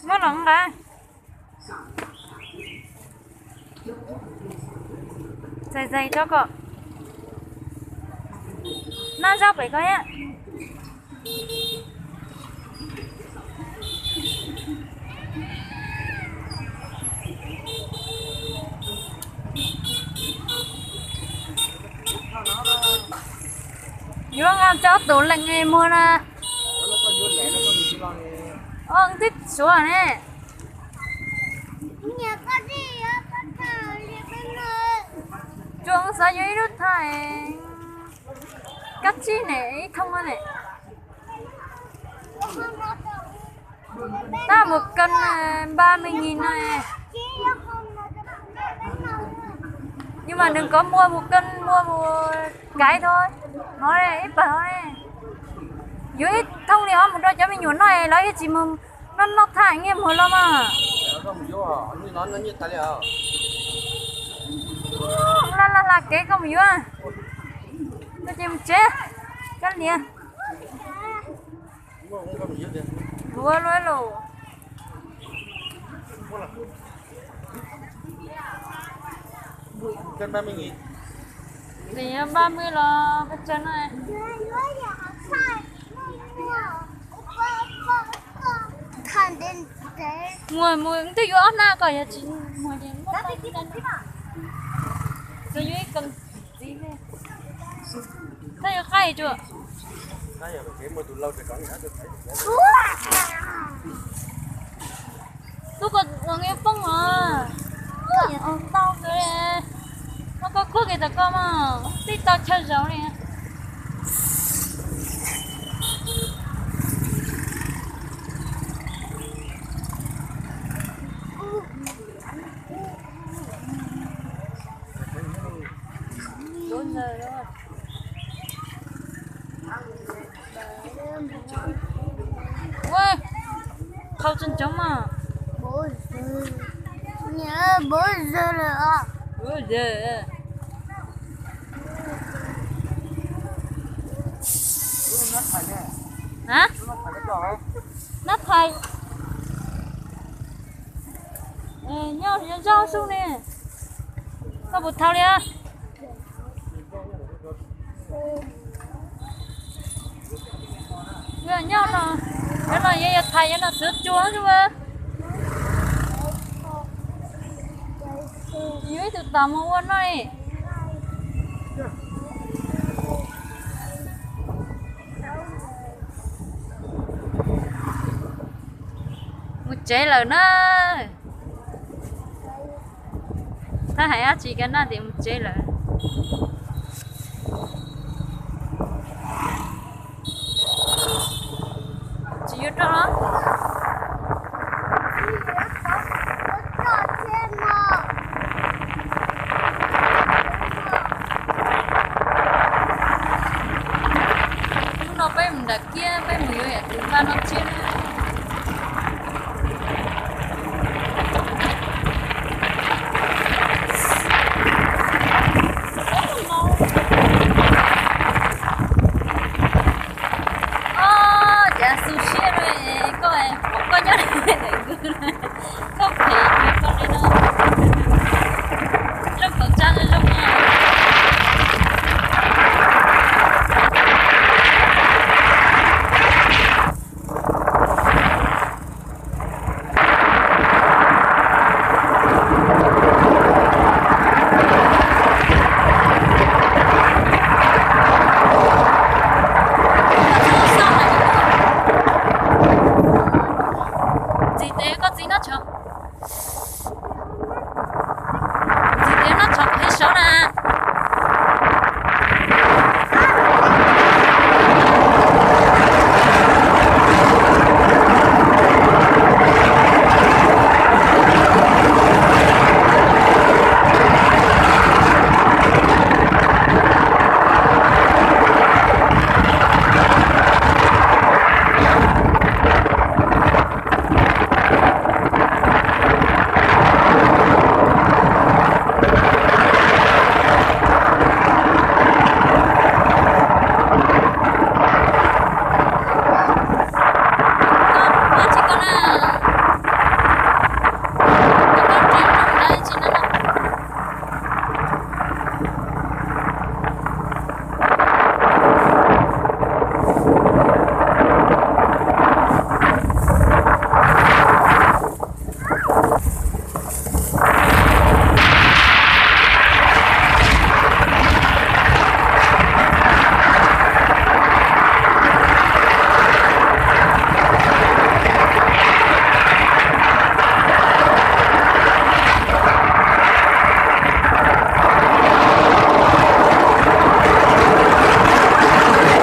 Muab los nqa. Zais zais rau kom noj zaub pem ko thiab. Yuav nqa cov tub leej muag na. Os, twb suav ne. Tsuas xav yuav ib lub thaj kab tsib ne, ib thooj ne. Tab mus kawm npa me nyis no. Yus mas nws kov muaj mus kawm muaj mus kaiv tho. Hov ib pawg hov ne. Yuav ib thooj li hov mus rau cov me nyuam noj es lawv yeej tsis mus noj noj thaj nyiaj muag los mas. Laj laj hla kev koj mus yuav. Koj ces mus tsev, kab lias. Luav luav los. Nws yog ba mươi los pes tsawg no. Mus mus twb yuav ob hnab kom yog tsis muag ces muab tau. Txawm yuav ib koom txiv, koj yuav qaij tsuas. Tub ko ua nqi poob os. Tau kawg, mas koj khuab kiag tom ko mas twb tau chaw zaum li. Ua, qhau tsoom tsoov mas. Nab thais. Nyob zoj xub ne. Koj puas thau li? Nyob no, nyob no yog thais, nyob no txwv tsuag xwb. Yuav ib tug tom mus ua no li. Mus tsev lawm na. Thaj hais dab tsi kiag na tias mus tsev lawm. Tsis yuav rau los? Hnub no peb mus nram kiab, peb mus yuav yam tus npaj no tshiab na.